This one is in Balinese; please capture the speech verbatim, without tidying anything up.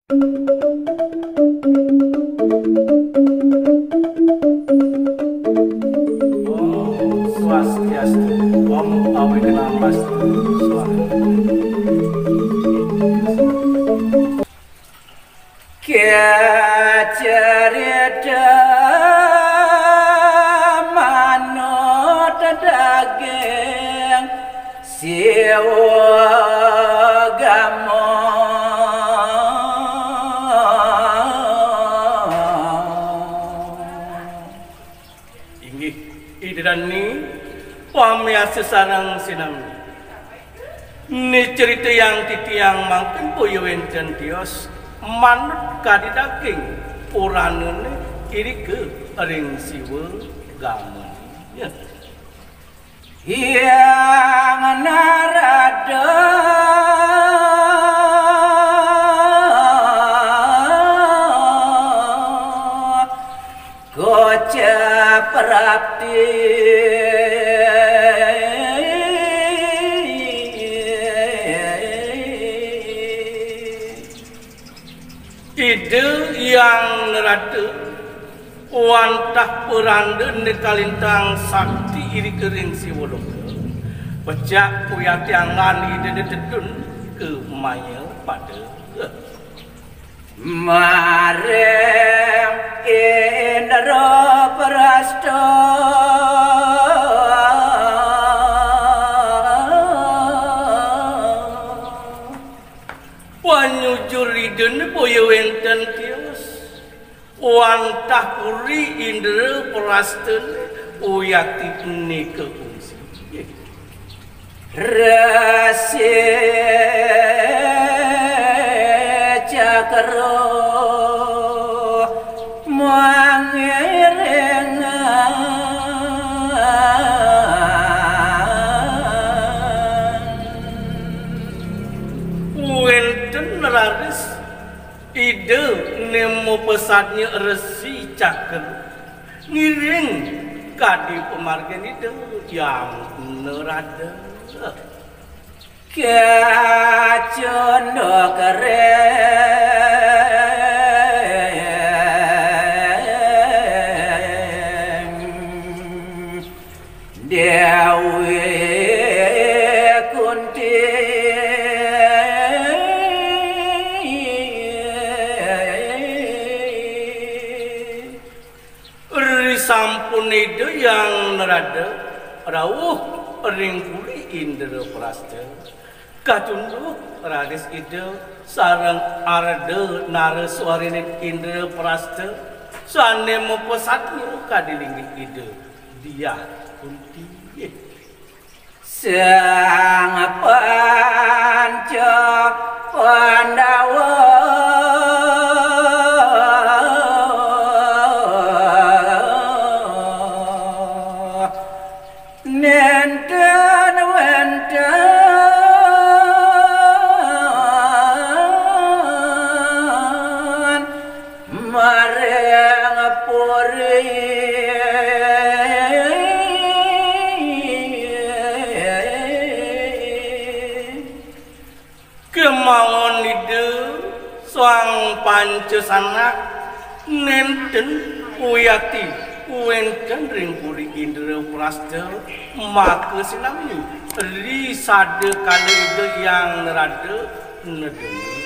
Om Swastiastu, Om Awighnamastu Swaha. Kacarita manut daging Siwa Gama. Inggih, Ida Dani, pamiarsa sareng sinami. Né caritayang titiang mangkin boya wénten tios manut kadi daging puranane irika ring Siwa Gama. Ya. Hyang Narada Koca Prapti. Ida Hyang Narada wantah puranda né kalintang sakti irika ring Siwaloka. Pecak uyati anggan Ida tedun ka maya pada. Maring Indraprasta. Panyujur Ida né boya wénten tios. Wantah puri Indraprasta né uyati nika kungsi. Resi Cakra mangiringan. Wénten raris Ida né mapesadnya Resi Cakra ngiring kadi pamargin Ida Hyang Narada. Kacunduk ring Déwi Kunti. Risampun Ida Hyang Narada rauh ring puri Indraprasta, katunduk raris Ida sareng Ardhanaraswarining Indraprasta sané mapesadnya kadi linggih Ida Diah Kunti. Sang Panca Pandawa nénten wénten maring puri. Kémaon Ida Sang Pancasanak nénten uyati wénten ring puri Indraprasta, maka sinami ri sada kala Ida Hyang Narada nedungi.